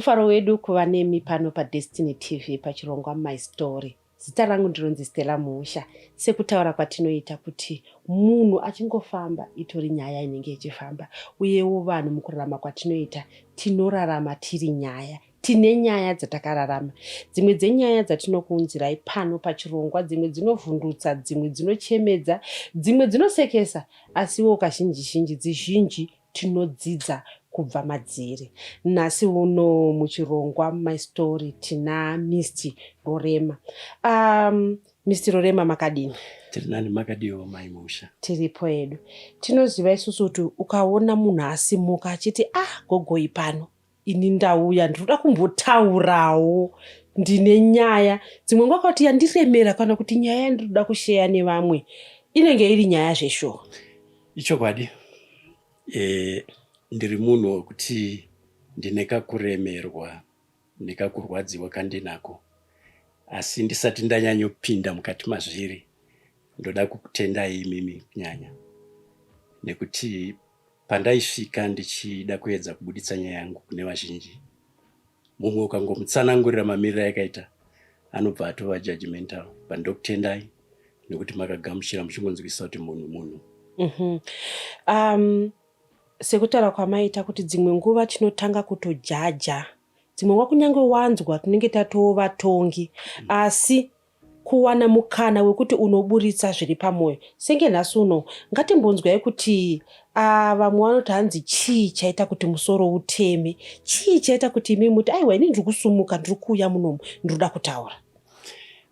Mufaro wedu kuva nemi pano paDestiny TV pachirongwa My Story. Zita rangu ndinonzi Stella Musha. Sekutaura kwatinoita kuti munhu achingofamba itori nyaya inenge ichifamba, uyewo vanhu mukurarama kwatinoita tinorarama tiri nyaya. Tine nyaya dzatakararama. Dzimwe dzenyaya dzatinokuunzirai pano pachirongwa, dzimwe dzinovhundutsa, dzimwe dzinochemedza, dzimwe dzinosekesa, asiwo kazhinji zhinji dzizhinji tinodzidza kubva madziri. Nhasi uno muchirongwa My Story tina Mr Rorema. Mr Rorema, makadini? Tiri nani, makadiwo mai Musha? Tiripo hedu. Tinoziva isusu kuti ukaona munhu asimuka achiti, "Ah, gogoi pano, ini ndauya, ndinoda kumbotaurawo, ndine nyaya," dzimwe nguva kuti yandiremera kana kuti nyaya yandinoda kusheya nevamwe, inenge iri nyaya zveshuwa. Ichokwadi. Ndiri munhu wekuti ndine kakuremerwa nekakurwadziwa kandinako, asi ndisati ndanyanyopinda mukati mazviri, ndoda kukutendai imimi kunyanya, nekuti pandaisvika ndichida kuedza kubuditsa nyaya yangu kune vazhinji, mumwe ukangomutsanangurira mamiriro ayakaita anobva atova judgmental. But ndokutendai nekuti makagamuchira muchingonzwisisa kuti munhu munhu. Sekutaura kwamaita kuti dzimwe nguva tinotanga kutojaja, dzimwe nguva kunyange wanzwa tinenge tatova vatongi, asi kuwana mukana wekuti unoburitsa zviri pamwoyo senge nhasi uno, ngatimbonzwai kuti vamwe vanoti hanzi chii chaita kuti musoro uteme, chii chaita kuti imi muti, "Aiwa, ini ndiri kusumuka, ndiri kuuya munomu, ndinoda kutaura"?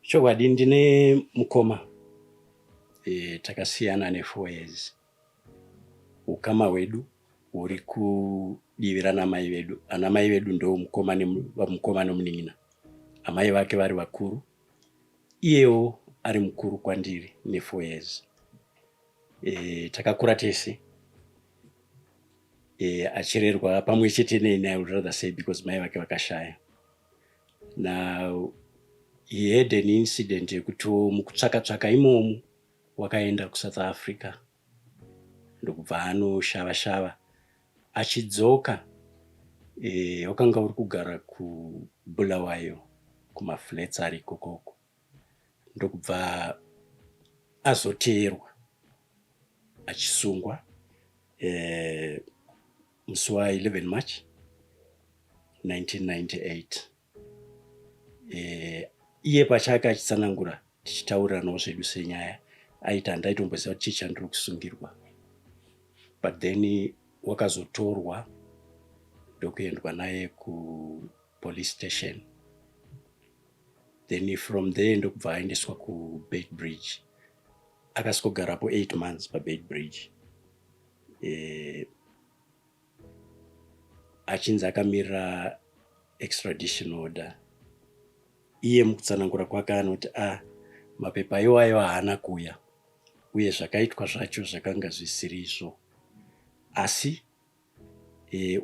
Chokwadi, ndine mukoma, takasiyana ne4 years. Ukama hwedu huri kudivi ranamai vedu. Ana mai vedu ndo mukoma mukoma nomunin'ina. Amai vake vari vakuru, iyewo ari mukuru kwandiri ne4 years. Takakura tese, achirerwa pamwe chete neni, I would rather say, because mai vake vakashaya. Now he had an incident yekuti mukutsvaka tsvaka imomo wakaenda kuSouth Africa, ndokubva anoshava shava. Achidzoka, wakanga uri kugara kuBulawayo kumaflats ari ikokoko, ndokubva azoteerwa achisungwa musi wa11 March 1998. Iye pachake achitsanangura, tichitauriranawo zvedu senyaya, aiti, "Handaitomboziva kuti chii chandiri kusungirwa." But then wakazotorwa ndokuendwa naye kupolice station, then from there ndokubva aendeswa kuBeitbridge. Akasvikogarapo 8 months paBeitbridge, achinzi akamirira extradition order. Iye mukutsanangura kwake anoti a mapepa iwayo haana kuuya, uye zvakaitwa zvacho zvakanga zvisiri izvo, asi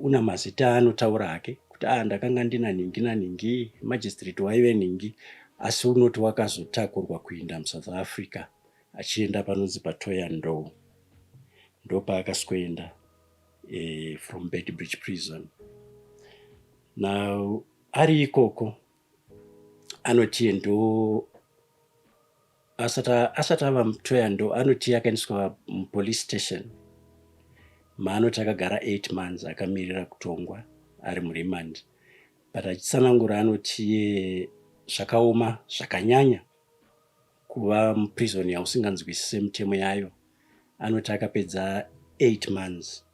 una mazita anotaura hake kuti a ndakanga ndina nhingi nanhingi, magistrate waive nhingi, asi unoti wakazotakurwa kuinda muSouth Africa achienda panonzi paThohoyandou. Ndopaakaswenda from Beitbridge Prison. Now ari ikoko anoti ndo asati ava muThohoyandou, anoti akaendeswa mupolice station maanoti akagara 8 months akamirira kutongwa ari muremand. But achitsanangura anoti iye zvakaoma zvakanyanya kuva muprison yausinganzwisise mitemo yayo. Anoti akapedza 8 months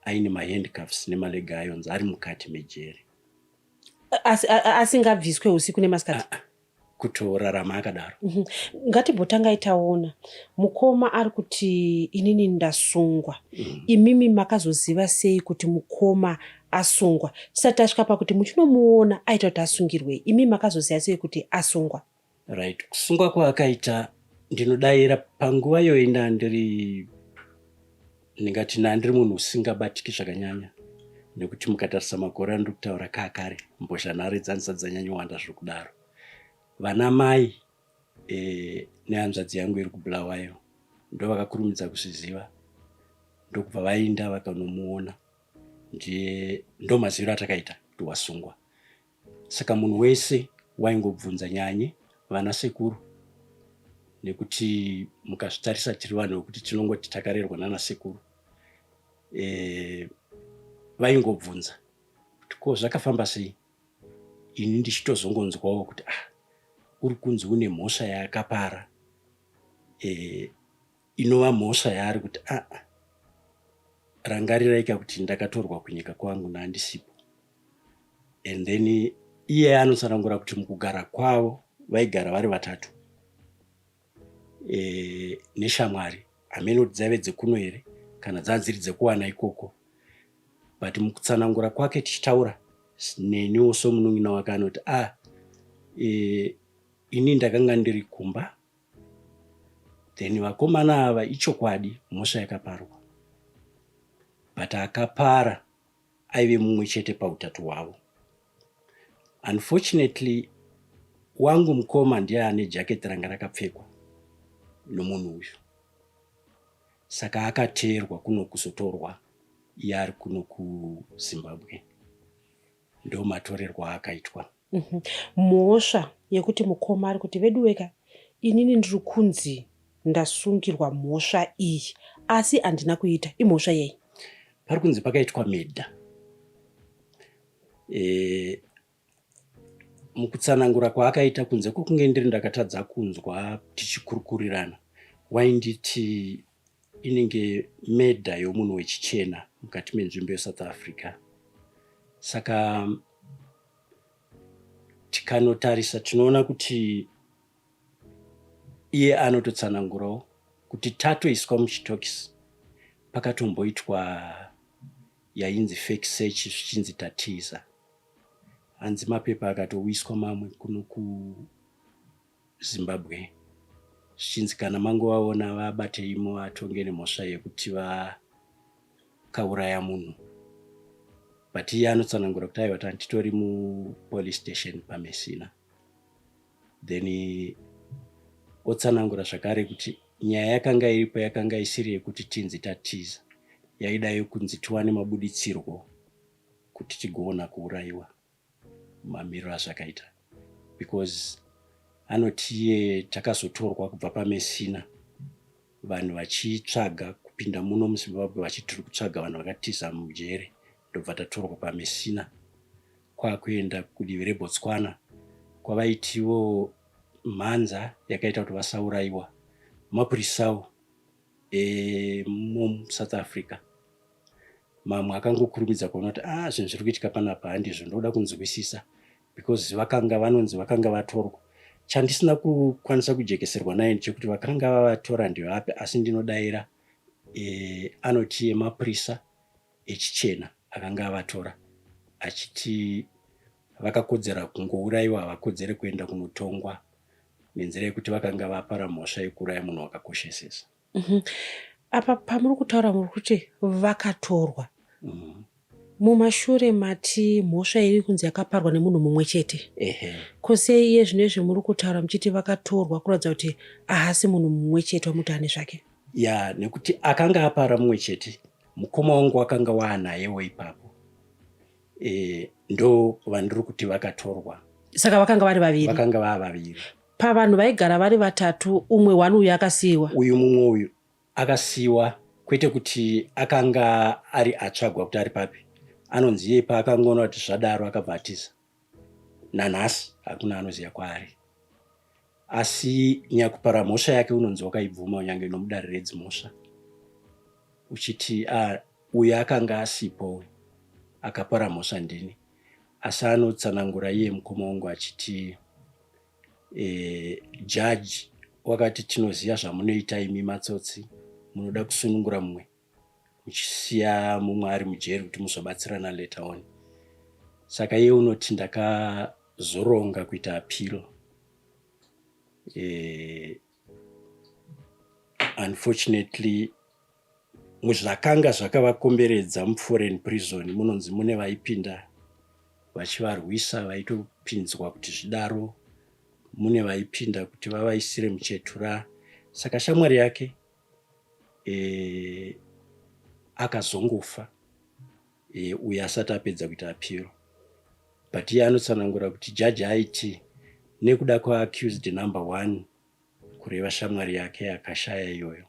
aine mahandcuffs nemaleg irons ari mukati mejeri. Asingabviswe usiku nemasikati? Ah, ah, kutorarama akadaro. Ngatimbotangai taona mukoma ari kuti, "Inini ndasungwa." Imimi makazoziva sei kuti mukoma asungwa? Tisati tasvika pakuti muchinomuona aita kuti asungirwei, imimi makazoziva sei kuti asungwa? Right, kusungwa kwaakaita, ndinodayira panguva iyoyi ndandiri, ndingati ndandiri munhu usingabatiki zvakanyanya, nekuti mukatarisa makore andiri kutaura kaakare, mbozhanhare dzanzisati dzanyanyowanda zvokudaro. Vana mai nehanzvadzi yangu iri kuBulawayo ndo vakakurumidza kuzviziva, ndokubva vainda vakanomuona. Ndiye ndo maziviro atakaita kuti kuti wasungwa. Saka munhu wese waingobvunza nyanye vana sekuru, nekuti mukazvitarisa tiri vanhu vekuti tinongoti takarerwa nana sekuru. Vaingobvunza kuti ko zvakafamba sei, ini ndichitozongonzwawo kuti ah, uri kunzi une mhosva yaakapara, inova mhosva yaari kuti ah, rangariraika kuti ndakatorwa kunyika kwangu nandisipo. And then iye anotsanangura kuti mukugara kwavo vaigara vari vatatu neshamwari, hamene kuti dzaive dzekuno here kana dzaa dziri dzekuwana ikoko, but mukutsanangura kwake tichitaura neniwo somunun'ina wake anoti ah, ini ndakanga ndiri kumba, then vakomana ava ichokwadi mhosva yakaparwa, but akapara aive mumwe chete pautatu hwavo. Unfortunately wangu mukoma ndiye ane jaketi ranga rakapfekwa nomunhu uyu, saka akateerwa kuno kuzotorwa iye ari kuno kuZimbabwe, ndo matorerwa aakaitwa. Mhosva yekuti mukoma ari kuti veduweka, inini ndiri kunzi ndasungirwa mhosva iyi asi handina kuita, imhosva yei? Pari kunzi pakaitwa murder. Mukutsanangura kwaakaita, kunze kwokunge ndiri ndakatadza kunzwa tichikurukurirana, wainditi inenge murder yomunhu wechichena mukati menzvimbo yeSouth Africa. Saka tikanotarisa tinoona kuti iye anototsanangurawo kuti tatoiswa muchitokisi pakatomboitwa yainzi fake search, zvichinzi tatiza, hanzi mapepa akatouyiswa mamwe kuno kuZimbabwe, zvichinzi kana mangovaona vabateimo vatonge nemhosva yekuti vakauraya munhu. But iye anotsanangura kuti aiwa, tanditori mupolice station paMessina. Then otsanangura zvakare kuti nyaya yakanga iripo yakanga isiri yekuti tinzi tatiza, yaida yokunzi tiwane mabuditsirwo kuti tigoona kuurayiwa mamiriro azvakaita, because anoti iye takazotorwa kubva paMessina vanhu vachitsvaga kupinda muno muZimbabwe, vachiti tiri kutsvaga vanhu vakatiza mujere, ndobva tatorwa paMessina kwakuenda kudivi reBotswana, kwavaitiwo mhanza yakaita kuti vasaurayiwa mapurisawo emuSouth Africa. Mamwe akangokurumidza kuona kuti ah, zvinhu zviri kuitika panapa handizvo, ndoda kunzwisisa, because vakanga vanonzi vakanga vatorwa. Chandisina kukwanisa kujekeserwa naye ndechekuti vakanga vavatora ndevapi, asi ndinodayira anoti yemapurisa echichena akanga avatora, achiti vakakodzera kungourayiwa, havakodzere kuenda kunotongwa nenzira yekuti vakanga vapara mhosva yekuuraya munhu wakakoshesesa. Apa pamuri kutaura muri kuti vakatorwa. Mumashure mati mhosva iri kunzi yakaparwa nemunhu mumwe chete. Ehe. Kosei iye zvino izvi muri kutaura muchiti vakatorwa, kuratidza kuti ahasi munhu mumwe chete wamuti ane zvake? Ya, nekuti akanga apara mumwe chete, mukoma wangu akanga waanayewo ipapo, ndo vandiri kuti vakatorwa. Saka vakanga vari vaviri? Vakanga vava vaviri. Pavanhu vaigara vari vatatu, umwe wani uyu akasiyiwa? Uyu mumwe uyu akasiyiwa, kwete kuti akanga ari atsvagwa kuti ari papi, anonzi iye paakangoona kuti zvadaro akabva atiza. Nanhasi hakuna anoziva kwaari, asi nyakupara mhosva yake unonzi wakaibvuma kunyange nomudare redzimhosva, uchiti ah, uyu akanga asipo, akapara mhosva ndini. Asi anotsanangura iye mukoma wangu achiti jaji wakati tinoziva zvamunoita imi matsotsi, munoda kusunungura mumwe muchisiya mumwe ari mujeri kuti muzobatsirana later on. Saka iye unoti ndakazoronga kuita appeal. Unfortunately muzvakanga zvakavakomberedza muforeign prison munonzi mune vaipinda vachivarwisa, vaitopinzwa kuti zvidaro, mune vaipinda kuti vavaisire muchetura. Saka shamwari yake akazongofa uyo asati apedza kuita appeal. But iye anotsanangura kuti jaji aiti nekuda kwaaccused number one, kureva shamwari yake yakashaya iyoyo,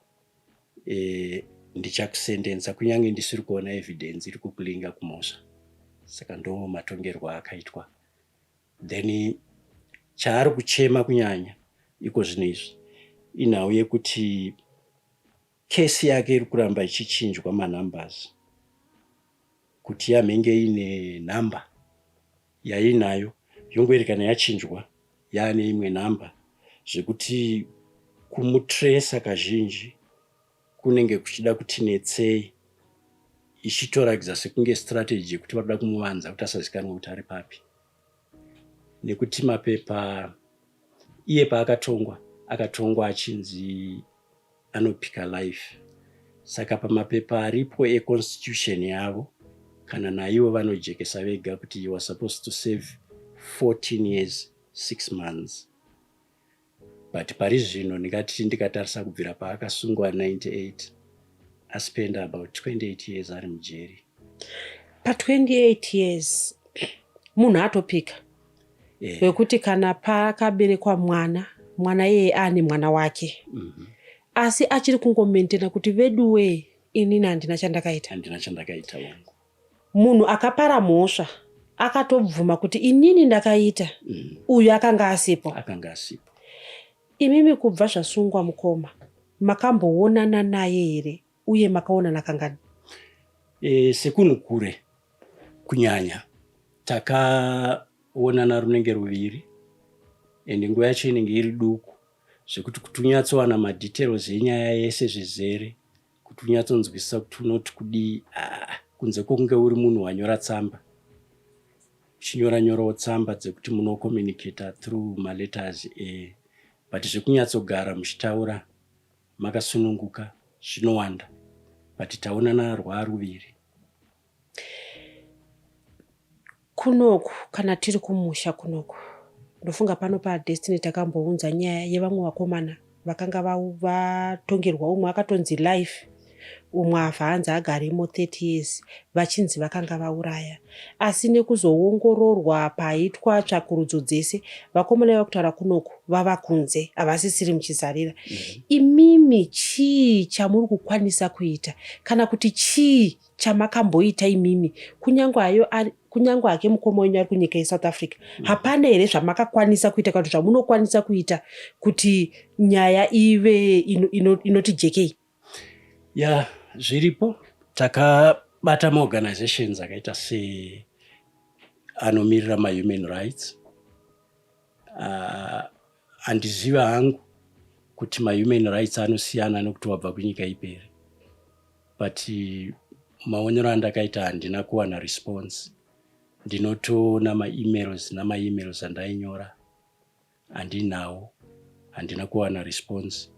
ndichakusendensa kunyange ndisiri kuona evidence iri kukulinga kumhosva. Saka ndo matongerwo akaitwa. Then chaari kuchema kunyanya iko zvino izvi inhau yekuti kesi yake iri kuramba ichichinjwa manumbers, kuti yamhenge ine nhamba yainayo yongoerekana yachinjwa yaane imwe nhamba, zvekuti kumutresa kazhinji kunenge kuchida kuti netsei, ichitoratidza sekunge strategy yekuti varikuda kumuvanza kuti asazikanwa kuti ari papi. Nekuti mapepa iye paakatongwa, akatongwa achinzi anopika life. Saka pamapepa aripo econstitution yavo, kana naivo vanojekesa vega kuti he was supposed to serve 14 years 6 months, but pari zvino ndingati ndikatarisa kubvira paakasungwa 98, aspenda about 28 years ari mujeri. Pa28 years munhu atopika wekuti kana paakaberekwa mwana, mwana iyeye aane mwana wake, asi achiri kungomaintaina kuti veduwe, inini handina chandakaita. Handina chandakaita wangu. Munhu akapara mhosva akatobvuma kuti inini ndakaita, uyu akanga asipo. Akanga asipo. Imimi kubva zvasungwa mukoma, makamboonana naye here, uye makaonana kangani? Sekunhu kure kunyanya, takaonana runenge ruviri, ende nguva yacho inenge iri duku zvekuti kuti unyatsowana madetails enyaya yese zvizere, kuti unyatsonzwisisa kuti unoti kudii, kunze kwokunge uri munhu wanyora tsamba, uchinyora nyorawo tsamba dzekuti munocommunicata through maletters, but zvekunyatsogara muchitaura makasununguka zvinowanda, but taonana rwaruviri. Kunoku kana tiri kumusha kunoku, ndofunga pano paDestiny takambounza nyaya yevamwe vakomana vakanga vatongerwa, umwe akatonzi life, umwe abva anzi agaremo 30 years, vachinzi vakanga vauraya. Asi nekuzoongororwa paitwa tsvakurudzo dzese, vakomana vekutaura kunoku vava kunze, havasisiri muchizarira. Imimi chii chamuri kukwanisa kuita, kana kuti chii chamakamboita imimi, kunyange hayo kunyange hake mukoma wenyu ari kunyika yeSouth Africa? Hapana here zvamakakwanisa kuita kana kuti zvamunokwanisa kuita kuti nyaya ive inoti jekei? Ya, zviripo. Takabata maorganizations akaita se anomirira mahuman rights. Handiziva hangu kuti mahuman rights anosiyana nekuti wabva kunyika iperi, but maonero andakaita, handina kuwana response. Ndinotoona maemails namaemails andainyora handinawo, handina kuwana response.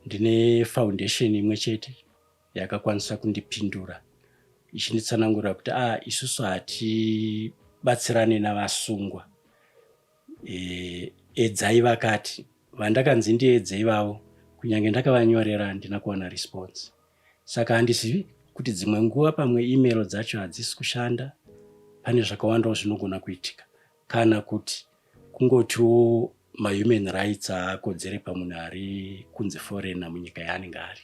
Ndine foundation imwe chete yakakwanisa kundipindura ichinditsanangurira kuti isusu hatibatsirane navasungwa, edzai vakati vandakanzi ndiedze ivavo. Kunyange ndakavanyorera, handina kuwana response. Saka handizivi kuti dzimwe nguva pamwe email dzacho hadzisi kushanda, pane zvakawandawo zvinogona kuitika, kana kuti kungotiwo mahuman rights haakodzere pamunhu ari kunzi foreigner munyika yaanenge ari.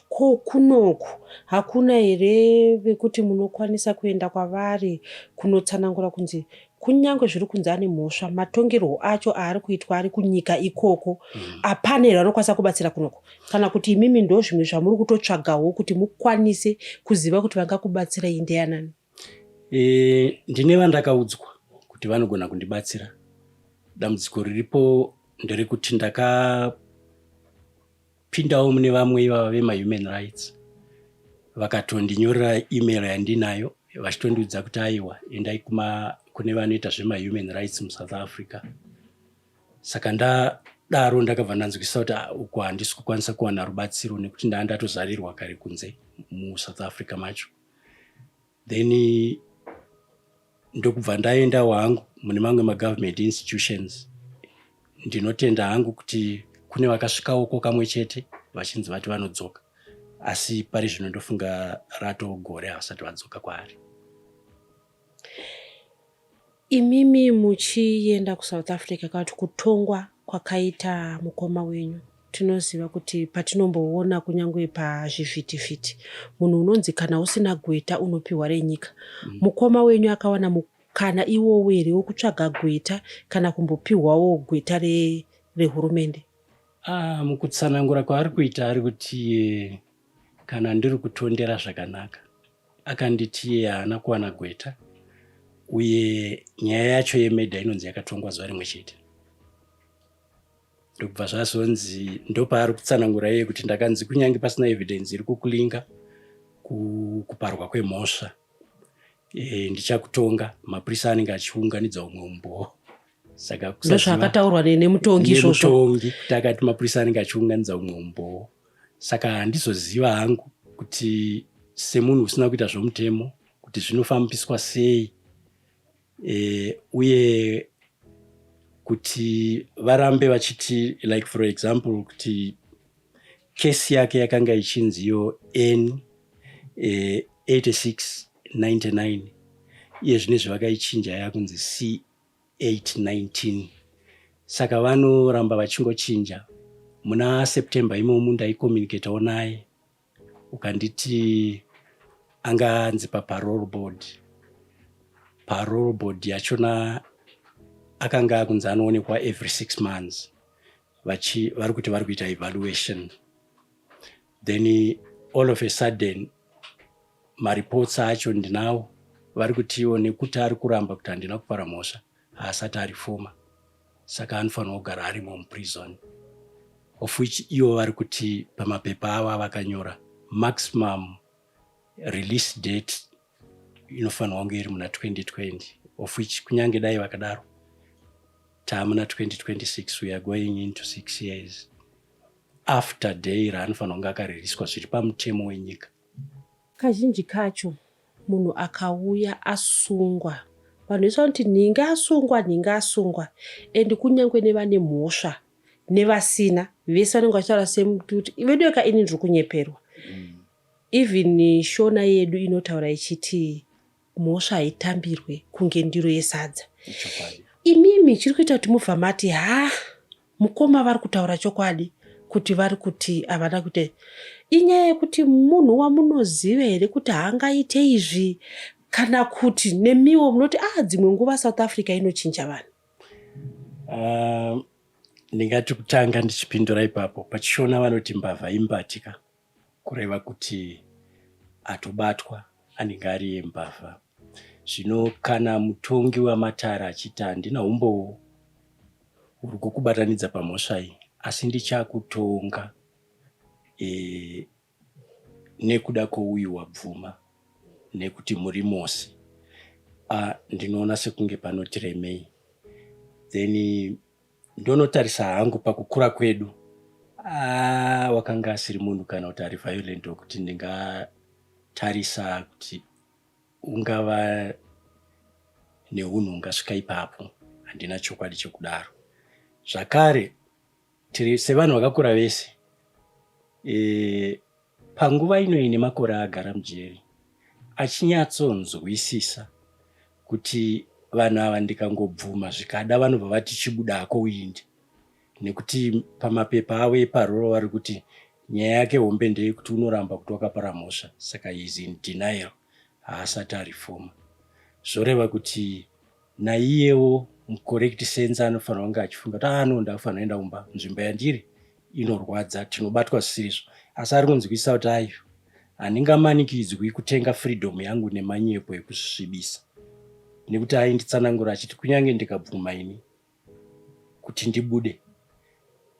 Ko kunoku hakuna here vekuti munokwanisa kuenda kwavari kunotsanangura kunzi kunyange zviri kunzi ane mhosva, matongerwo acho aari kuitwa ari kunyika ikoko, hapana here vanokwanisa kubatsira kunoko? Kana kuti imimi ndo zvimwe zvamuri kutotsvagawo kuti mukwanise kuziva kuti vangakubatsirai ndeyanani? Ndine vandakaudzwa kuti vanogona kundibatsira. Dambudziko riripo nderekuti ndakapindawo mune vamwe ivava vemahuman rights, vakatondinyorera email yandinayo vachitondiudza kuti aiwa, endai kune vanoita zvemahuman rights muSouth Africa. Saka ndadaro ndakabva ndanzwisisa kuti uku handisi kukwanisa kuwana rubatsiro nekuti ndaa ndatozarirwa kare kunze muSouth Africa macho. Then ndokubva ndaendawo hangu mune mamwe magovernment institutions. Ndinotenda hangu kuti kune vakasvikawoko kamwe chete vachinzi vati vanodzoka, asi pari zvino ndofunga ratogore havasati vadzoka kwaari. Imimi muchienda kuSouth Africa kana kuti kutongwa kwakaita mukoma wenyu, tinoziva kuti patinomboona kunyange pazvivhitivhiti, munhu unonzi kana usina gweta unopiwa renyika. Mukoma wenyu akawana mukana iwowo here wekutsvaga gweta kana kumbopiwawo gweta rehurumende? Ah, mukutsanangura kwaari kuita, ari kuti kana ndiri kutondera zvakanaka, akanditi iye haana kuwana gweta, uye nyaya yacho yemurder inonzi yakatongwa zuva rimwe chete. Ndokubva zvazonzi, ndopaari kutsanangura iye kuti ndakanzi kunyange pasina evidence iri kukulinka kuparwa kwemhosva, ndichakutonga. Mapurisa anenge achiunganidza umwe umbowo, saka Ndozvaakataurwa nemutongi izvozvo? Nemutongi, kuti akati mapurisa anenge achiunganidza umwe umbowo. Saka handizoziva hangu kuti semunhu usina kuita zvomutemo kuti zvinofambiswa sei, uye kuti varambe vachiti, like for example, kuti kesi yake yakanga ichinziyo N 8699, iye zvinezvi vakaichinja yakunzi C 819. Saka vanoramba vachingochinja. Muna September imomu ndaicommunicatawo naye, ukanditi anga anzi paparole board. Parole board yachona akanga akunzi anoonekwa every 6 months, vari kuti vari kuita evaluation. Then all of a sudden mareports acho ndinawo, vari kutiwo nekuti ari kuramba kuti handina kupara mhosva, haasati ari foma, saka anofanirwa kugara arimo muprison, of which ivo vari kuti pamapepa avo avakanyora, maximum release date inofanirwa kunge iri muna 2020, of which kunyange dai vakadaro, taamuna 2026, we are going into 6 years after day raanofanirwa kunge akareleaswa zviri pamutemo wenyika. Kazhinji kacho munhu akauya asungwa, vanhu vese vanoti nhingi asungwa, nhingi asungwa, and kunyange nevane mhosva nevasina vese vanenge vachitaura sekuti vedu ini ndiri kunyeperwa. Even Shona yedu inotaura ichiti mhosva haitambirwe kunge ndiro yesadza. Imimi chiri kuita kuti mubva mati, ha, mukoma vari kutaura chokwadi kuti vari kuti havana kuita, inyaya yekuti munhu wamunoziva here kuti haangaite izvi, kana kuti nemiwo munoti a ah, dzimwe nguva South Africa inochinja vanhu? Ndingati kutanga ndichipindura ipapo, pachiShona vanoti mbavha imbatika, kureva kuti atobatwa anenge ari yembavha. Zvino kana mutongi wamatare achiti handina umbowo huri kukubatanidza pamhosva iyi, asi ndichakutonga nekuda kwouyu wabvuma nekuti muri mose, ndinoona sekunge panoti remei. Then ndonotarisa hangu pakukura kwedu, wakanga asiri munhu kana kuti ari violent wekuti ndingatarisa kuti ungava neunhu ungasvika ipapo. Handina chokwadi chekudaro. Zvakare tiri sevanhu vakakura vese, panguva ino ine makore agara mujeri, achinyatsonzwisisa kuti vanhu ava ndikangobvuma zvikada vanobva vati chibudako uinde, nekuti pamapepa avo eparole vari kuti nyaya yake hombe ndeyekuti unoramba kuti wakapara mhosva, saka is in denial, haasati arefoma. Zvoreva kuti naiyewo mucorrect sense anofanira kunge achifunga kuti ano ndakufanira kuenda kumba, nzvimbo yandiri inorwadza, tinobatwa zvisirizvo. Asi ari kunzwisisa kuti aiwa, handingamanikidzwi kutenga freedom yangu nemanyepo ekuzvisvibisa, nekuti ainditsanangura achiti kunyange ndikabvuma ini kuti ndibude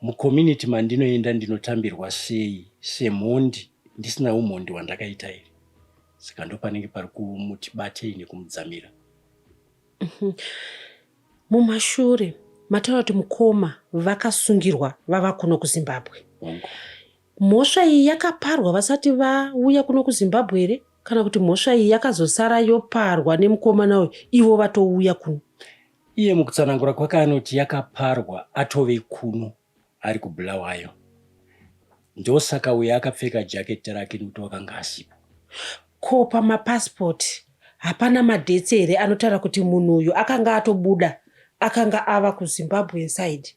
mucommunity mandinoenda, ndinotambirwa sei semhondi ndisina umhondi hwandakaita iri? Saka ndo panenge pari kumuti batei nekumudzamira. Mumashure mataura kuti mukoma vakasungirwa vava kuno kuZimbabwe. Hongu. Mhosva iyi yakaparwa vasati vauya kuno kuZimbabwe here, kana kuti mhosva iyi yakazosara yoparwa nemukomana uyu ivo vatouya kuno? Iye mukutsanangura kwake anoti yakaparwa atove kuno, ari kuBulawayo. Ndosaka uyo akapfeka jaketi rake, nekuti wakanga asipo. Ko pamapasipoti? Hapana madates here anotaura kuti munhu uyu akanga atobuda, akanga ava kuZimbabwe side?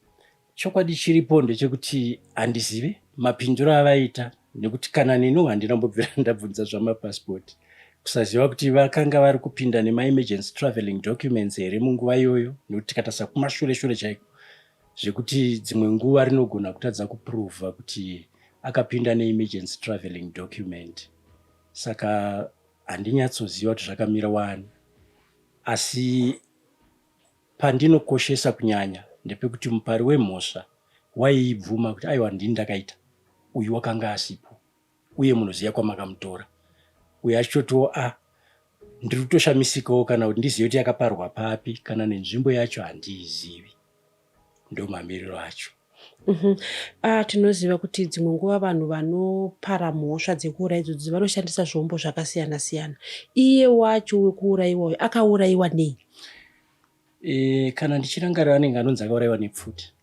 Chokwadi chiripo ndechekuti handizivi mapinduro avaita, nekuti kana neniwo handina mbobvira ndabvunza zvamapasipoti, kusaziva kuti vakanga vari kupinda nemaemergency travelling documents here munguva iyoyo, nekuti tikatarisa kumashure shure chaiko, zvekuti dzimwe nguva rinogona kutadza kuprova kuti akapinda neemergency travelling document. Saka handinyatsoziva kuti zvakamira wani, asi pandinokoshesa kunyanya ndepekuti mupari wemhosva waiibvuma kuti aiwa, ndini ndakaita, uyu wakanga asipo, uye munoziva kwamakamutora. Uyo achitotiwo, a ndiri kutoshamisikawo kana kuti ndizive kuti yakaparwa papi, kana nenzvimbo yacho handiizivi. Ndo mamiriro acho. Tinoziva kuti dzimwe nguva vanhu vanopara mhosva dzekuuraya idzodzi vanoshandisa zvombo zvakasiyana siyana. Iye wacho wekuurayiwa uyu akaurayiwa nei? Kana ndichirangarira, anenge anonzi akaurayiwa nepfuti,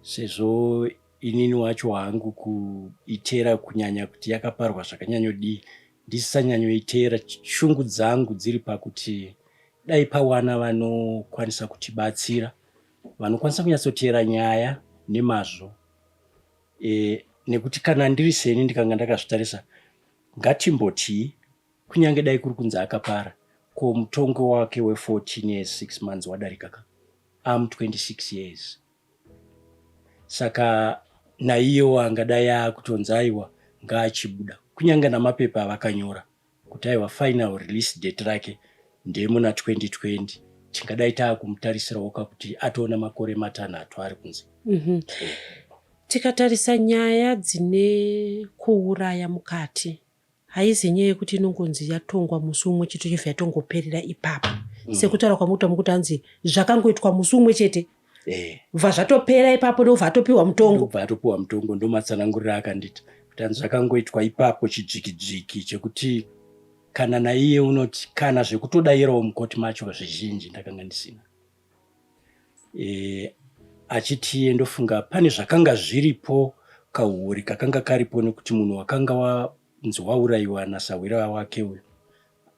sezvo inini wacho hangu kuitera kunyanya kuti yakaparwa zvakanyanyodii ndisisanyanyoitera. Shungu dzangu dziri pakuti dai pawana vanokwanisa kutibatsira, vanokwanisa kunyatsotera nyaya nemazvo, nekuti kana ndiri seni ndikanga ndakazvitarisa, ngatimbotii kunyange dai kuri kunzi akapara, ko mutongo wake we14 years 6 months wadarika ka am 26 years, saka naiyewo angadai akutonzi aiwa, ngaachibuda, kunyange namapepa avakanyora kuti aiwa, final release date rake ndemuna 2020, tingadai taakumutarisirawo kakuti atoona makore 6 ari kunze. Tikatarisa nyaya dzine kuuraya mukati, haizi nyaya yekuti inongonzi yatongwa musi umwe chete chobva yatongoperera ipapo. Sekutaura kwamukuita, mukuti hanzi zvakangoitwa musi umwe chete, bva zvatopera ipapo, ndobva atopiwa mutongo. Ndobva atopiwa mutongo. Ndomatsananguriro akandiita kuti hanzi zvakangoitwa ipapo chidzvikidzviki, chekuti kana naiye unoti kana zvekutodayirawo mukoti macho zvizhinji ndakanga ndisina. Achiti iye ndofunga pane zvakanga zviripo, kauhuri kakanga karipo, nekuti munhu wakanga wanzi waurayiwa nasahwira wake uyu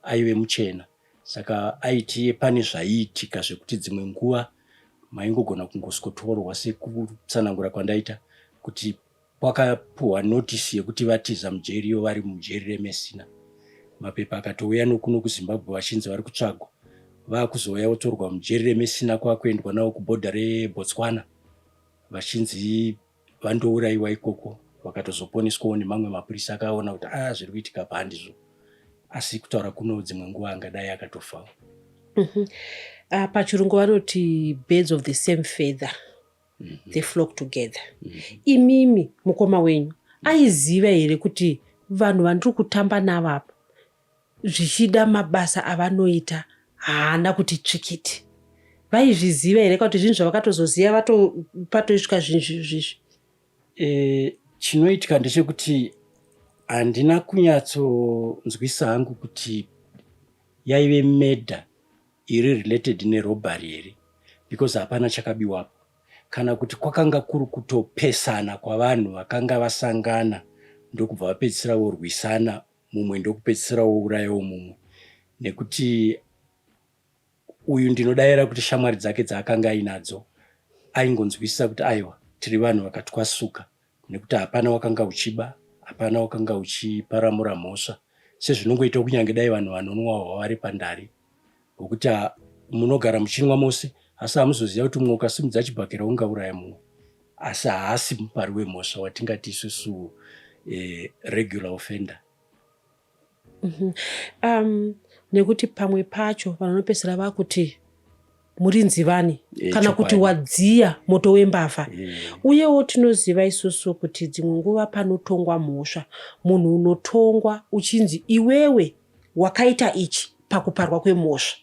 aive muchena, saka aiti iye pane zvaiitika zvekuti dzimwe nguva maingogona kungosikotorwa, sekutsanangura kwandaita kuti kwakapuhwa notisi yekuti vatiza mujeri, iyo vari mujeri reMessina. Mapepa akatouya nokuno kuZimbabwe vachinzi vari kutsvagwa, vaakuzouya votorwa mujeri reMessina kwakuendwa navo kubhodha reBotswana, vachinzi vandourayiwa ikoko. Vakatozoponeswawo nemamwe mapurisa akaona kuti a zviri kuitika pa handizvo, asi kutaura kuno dzimwe nguva angadai akatofawo. Pachirungu vanoti birds of the same feather, they flock together. Imimi mukoma wenyu aiziva here kuti vanhu vandiri kutamba navo apa, zvichida mabasa avanoita haana kuti tsvikiti? Vaizviziva here, kuti zvinhu zvavakatozoziva patoiswa zvinhu izvizvi? Chinoitika ndechekuti handina kunyatsonzwisa hangu kuti yaive murder iri related nerobbery here, because hapana chakabiwapo, kana kuti kwakanga kuri kutopesana kwavanhu vakanga vasangana, ndokubva vapedzisira vorwisana, mumwe ndokupedzisira wourayawo mumwe. Nekuti uyu ndinodayira kuti shamwari dzake dzaakanga ainadzo aingonzwisisa kuti aiwa, tiri vanhu vakatwasuka, nekuti hapana wakanga uchiba, hapana wakanga uchiparamura mhosva, sezvinongoita kunyange dai vanhu vanonwa hwa vari pandari, hwekuti munogara muchinwa mose, asi hamuzoziva kuti mumwe ukasimudza chibhakera ungauraya mumwe. Asi haasi mupari wemhosva watingati isusu regular offender. Nekuti pamwe pacho vanhu vanopedzisira vakuti murinzi vani kana kuti wadziya moto wembavha. Uyewo tinoziva isusu kuti dzimwe nguva panotongwa mhosva, munhu unotongwa uchinzi iwewe wakaita ichi pakuparwa kwemhosva,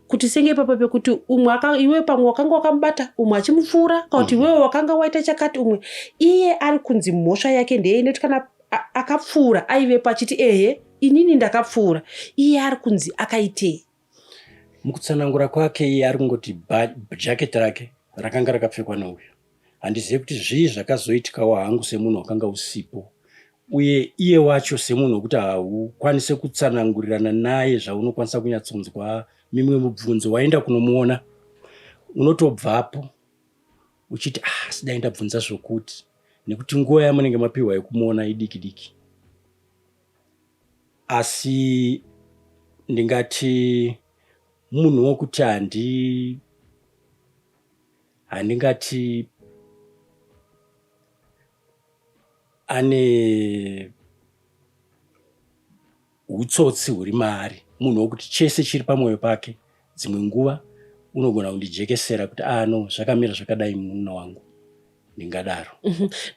kuti senge ipapo pekuti umwe iwewe pamwe wakanga wakamubata, umwe achimupfuura, kana kuti iwewe wakanga waita chakati, umwe iye ari kunzi mhosva yake ndeyei? Nekuti kana akapfuura aivepo achiti ehe, inini ndakapfuura, iye ari kunzi akaitei? Mukutsanangura kwake iye ari kungoti jaketi rake rakanga rakapfekwa neuyu. Handizivi kuti zvii zvakazoitikawo hangu semunhu wakanga usipo. Uye iye wacho semunhu wekuti haukwanise kutsanangurirana naye zvaunokwanisa kunyatsonzwa mimwe mubvunzo, waenda kunomuona unotobvapo uchiti, "Ah, sidai ndabvunza zvokuti," nekuti nguva yamunenge mapiwa yekumuona idiki diki. Asi ndingati munhu wokuti handingati ane utsotsi huri maari. Munhu wokuti chese chiri pamwoyo pake, dzimwe nguva unogona kundijekesera kuti, "Ah no, zvakamira zvakadai, mununa wangu," ndingadaro.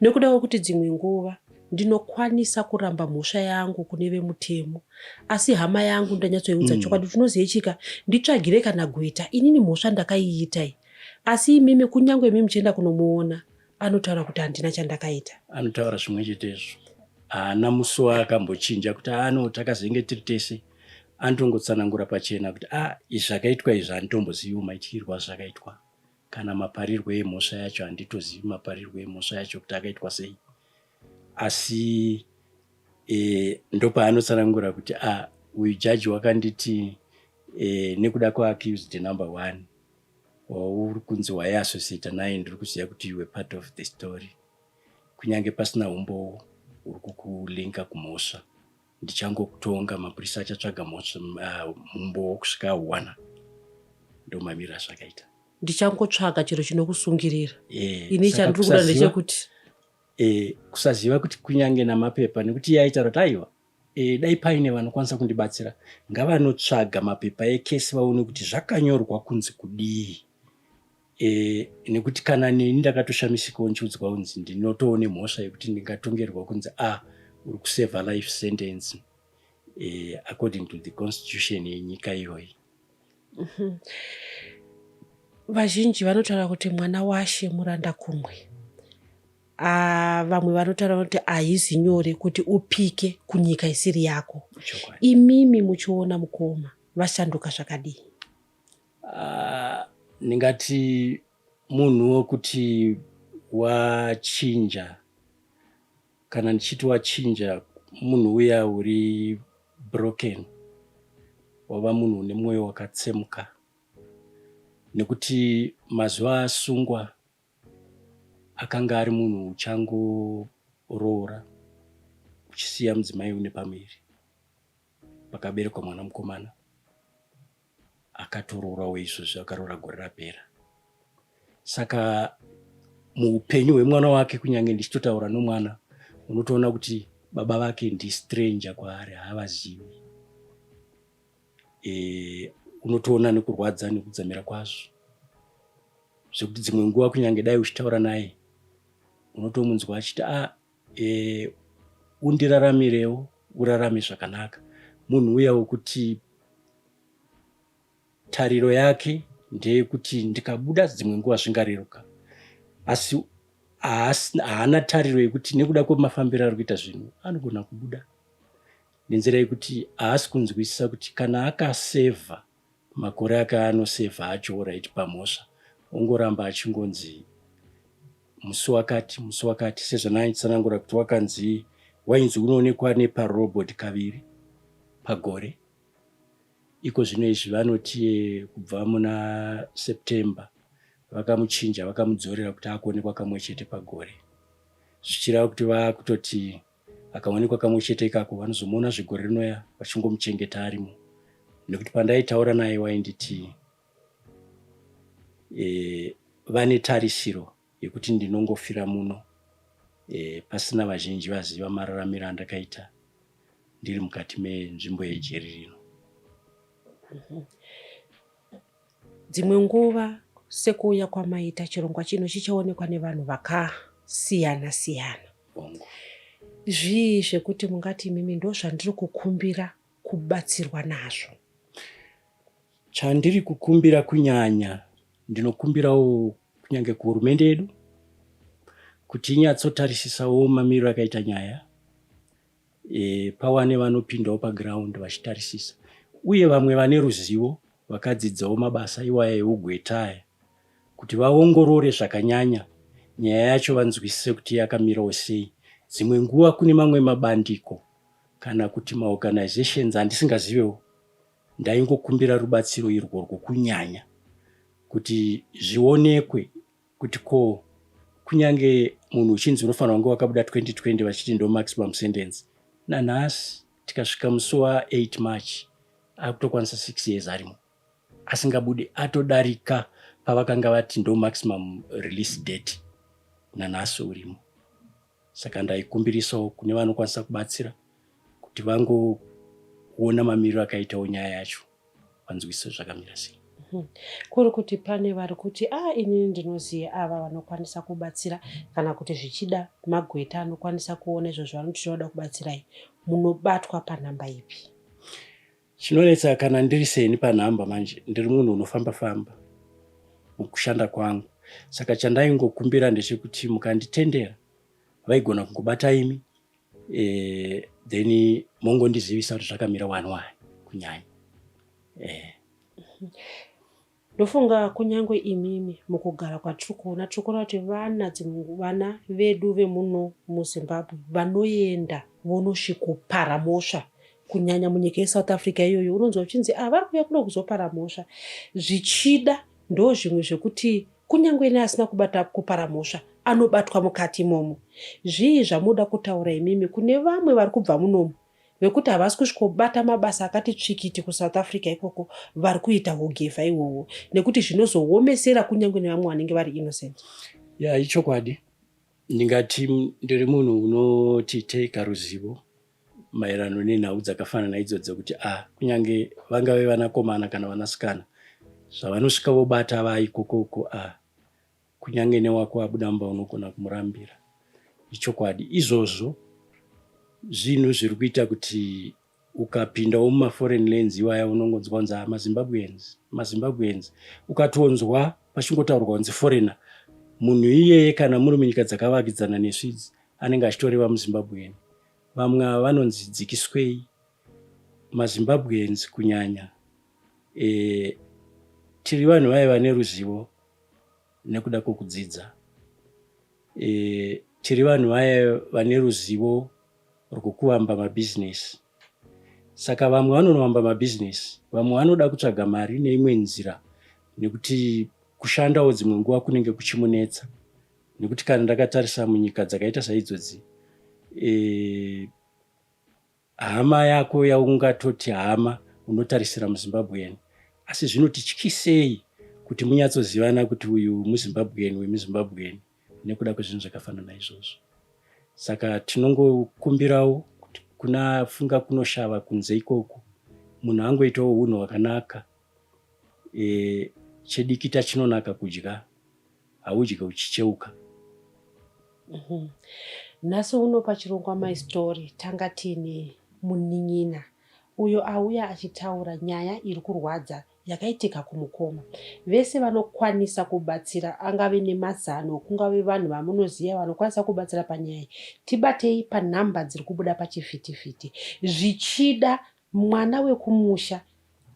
Nekuda kwekuti dzimwe nguva ndinokwanisa kuramba mhosva yangu kune vemutemo, asi hama yangu ndanyatsoiudza chokwadi kuti, "Unozive chika, nditsvagire kana gweta, inini mhosva ndakaiitai." Asi imimi, kunyange imi muchienda kunomuona, anotaura kuti, "Handina chandakaita." Anotaura zvimwe chetezvo. Haana musi waakambochinja kuti, "Ano, takazenge tiri tese." Anotongotsanangura pachena kuti, "A, izvi zvakaitwa izvi handitomboziviwo maityirwo azvakaitwa, kana maparirwo emhosva yacho handitozivi maparirwo emhosva yacho kuti akaitwa sei." Asi ndopaanotsanangura kuti, "A, uyu jaji wakanditi nekuda kwaaccused number one wauri kunzi waiassociata naye, ndiri kuziva kuti you were part of the story. Kunyange pasina umbowo uri kukulinka kumhosva, ndichangokutonga. Mapurisa achatsvaga mhosva, mumbowo kusvika auwana." Ndo mamiriro azvakaita. Ndichangotsvaga chiro chinokusungirira. Ini chandiri kuda ndechekuti Kusaziva kuti kunyange namapepa, nekuti iye aitaura kuti, "Aiwa, dai paine vanokwanisa kundibatsira, ngavanotsvaga mapepa ekesi vaone kuti zvakanyorwa kunzi kudii." Nekuti kana neni ndakatoshamisikawo ndichiudzwa kunzi ndinotoone mhosva yekuti ndingatongerwa kunzi, a, uri kusevha life sentence according to the constitution yenyika iyoyi. Vazhinji vanotaura kuti mwana washe muranda kumwe. Ah, vamwe vanotaura kuti haizi nyore kuti upike kunyika isiri yako. Imimi muchiona mukoma vashanduka zvakadii? Ah, ndingati munhu wokuti wachinja. Kana ndichiti wachinja, munhu uya uri broken, wava munhu une mwoyo wakatsemuka, nekuti mazuva asungwa akanga ari munhu uchangoroora, uchisiya mudzimai une pamuviri, pakaberekwa mwana mukomana. Akatororawo izvozvi, akaroora gore rapera. Saka muupenyu hwemwana wake, kunyange ndichitotaura nomwana, unotoona kuti baba vake ndistranger kwaari, haavazivi. Unotoona nekurwadza nekudzamira kwazvo, zvekuti dzimwe nguva kunyange dai uchitaura naye, unotomunzwa achiti, "A, undiraramirewo, urarame zvakanaka." Munhu uya wekuti tariro yake ndeyekuti ndikabuda dzimwe nguva zvingareruka, asi haana tariro yekuti nekuda kwemafambiro ari kuita zvinhu anogona kubuda, nenzira yekuti haasi kunzwisisa kuti kana akasevha makore ake anosevha acho, right, pamhosva, ongoramba achingonzi musi wakati, musi wakati, sezvanaitsanangura kuti wakanzi wainzi unoonekwa neparobot kaviri pagore. Iko zvino izvi vanoti kubva muna September vakamuchinja, vakamudzorera kuti akuonekwa kamwe chete pagore, zvichireva kuti vaakutoti akaonekwa kamwe chete ikako vanozomuona zvegore rinoya vachingomuchengeta arimo. Nekuti pandaitaura naye wainditi vane tarisiro yekuti ndinongofira muno, pasina vazhinji vaziva mararamiro andakaita ndiri mukati menzvimbo yejeri rino. Dzimwe nguva, sekuuya kwamaita chirongwa chino, chichaonekwa nevanhu vakasiyana siyana. Zvii zvekuti mungati imimi ndo zvandiri kukumbira kubatsirwa nazvo? Chandiri kukumbira kunyanya, ndinokumbirawo kunyange kuhurumende yedu kuti inyatsotarisisawo mamiriro akaita nyaya, pawane vanopindawo paground vachitarisisa, uye vamwe vane ruzivo vakadzidzawo mabasa iwaya eugweta aya, kuti vaongorore zvakanyanya nyaya yacho, vanzwisise kuti yakamirawo sei. Dzimwe nguva kune mamwe mabandiko kana kuti maorganizations andisingazivewo, ndaingokumbira rubatsiro irworwo kunyanya kuti zvionekwe kuti ko kunyange munhu uchinzi unofanira kunge wakabuda 2020 vachiti ndo maximum sentence, nanhasi tikasvika musi wa8 March akutokwanisa 6 years arimo asingabudi, atodarika pavakanga vati ndo maximum release date, nanhasi urimo. Saka ndaikumbirisawo kune vanokwanisa kubatsira kuti vangoona mamiriro akaitawo nyaya yacho, vanzwise zvakamira sei. Kuri kuti pane vari kuti a ah, inini ndinoziva ava vanokwanisa kubatsira, kana kuti zvichida magweta anokwanisa kuona izvozvo vanoti tinoda kubatsirai, munobatwa panhamba ipi? Chinonetsa kana ndiri seni panhamba manje, ndiri munhu unofamba famba mukushanda kwangu, saka chandaingokumbira ndechekuti mukanditendera vaigona kungobata imi, then mongondizivisa kuti zvakamira wani wani kunyanya. Ndofunga kunyange imimi mukugara kwatiri kuona, tiri kuona kuti vana dzimwe vana vedu vemuno muZimbabwe vanoenda vonosvikopara mhosva, kunyanya munyika yeSouth Africa iyoyo. Unonzwa uchinzi ah, vari kuuya kuno kuzopara mhosva. Zvichida ndo zvimwe zvekuti kunyange neasina kubata kupara mhosva anobatwa mukati imomo. Zvii zvamunoda kutaura imimi kune vamwe vari kubva munomu vekuti havasi kusvikobata mabasa akati tsvikiti kuSouth Africa ikoko, vari kuita hugevha ihwohwo, nekuti zvinozoomesera kunyange nevamwe vanenge vari innocent? Ya, ichokwadi. Ndingati ndiri munhu unoti teika ruzivo maererano nenhau dzakafanana idzodzo, dzekuti a kunyange vangave vanakomana kana vanasikana, zvavanosvika vobata vaikokoko, a kunyange newako abuda mumba unogona kumurambira. Ichokwadi izvozvo, zvinhu zviri kuita kuti ukapindawo mumaforeign lands iwaya unongonzwa kunzi ah, maZimbabweans, maZimbabweans. Ukatonzwa pachingotaurwa kunzi foreigner, munhu iyeye kana muri munyika dzakavakidzana nesu idzi anenge achitoreva muZimbabwean. Vamwe ava vanonzi dzikiswei maZimbabweans kunyanya. Tiri vanhu vaiva neruzivo nekuda kwokudzidza. Tiri vanhu vaya vane ruzivo rwokuvamba mabhizinesi, saka vamwe vanonovamba mabhizinesi, vamwe vanoda kutsvaga mari neimwe nzira, nekuti kushandawo dzimwe nguva kunenge kuchimunetsa, nekuti kana ndakatarisa munyika dzakaita saidzodzi, hama yako yaungatoti hama unotarisira muZimbabwean, asi zvinotityisei kuti munyatsozivana kuti uyu muZimbabwean wemuZimbabwean nekuda kwezvinhu zvakafanana izvozvo. Saka tinongokumbirawo kuti kuna funga kunoshava kunze ikoko, munhu angoitawo unhu hwakanaka. Chedikita chinonaka kudya, haudye uchicheuka. Nhasi uno pachirongwa My Story tanga tiine munin'ina uyo auya achitaura nyaya iri kurwadza yakaitika kumukoma. Vese vanokwanisa kubatsira, angave nemazano, kungave vanhu vamunoziva vanokwanisa kubatsira panyaya iyi, tibatei panhamba dziri kubuda pachivhitivhiti. Zvichida mwana wekumusha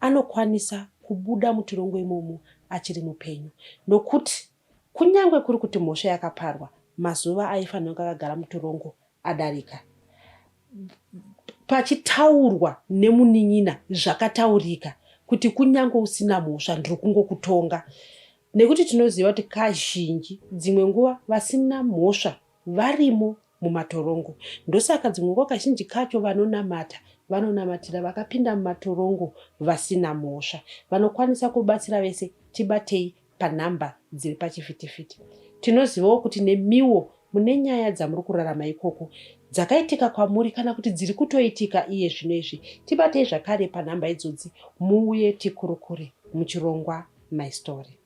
anokwanisa kubuda mutirongo imomo achiri mupenyu, nokuti kunyange kuri kuti mhosva yakaparwa, mazuva aifanira kunge akagara mutorongo adarika. Pachitaurwa nemunin'ina zvakataurika kuti kunyange usina mhosva ndiri kungokutonga, nekuti tinoziva kuti kazhinji dzimwe nguva vasina mhosva varimo mumatorongo. Ndosaka dzimwe nguva kazhinji kacho vanonamata vanonamatira vakapinda mumatorongo vasina mhosva. Vanokwanisa kubatsira vese, tibatei panhamba dziri pachivhitivhiti. Tinozivawo kuti nemiwo mune nyaya dzamuri kurarama ikoko dzakaitika kwamuri kana kuti dziri kutoitika iye zvino izvi. Tibatei zvakare panhamba idzodzi muuye tikurukure muchirongwa My Story.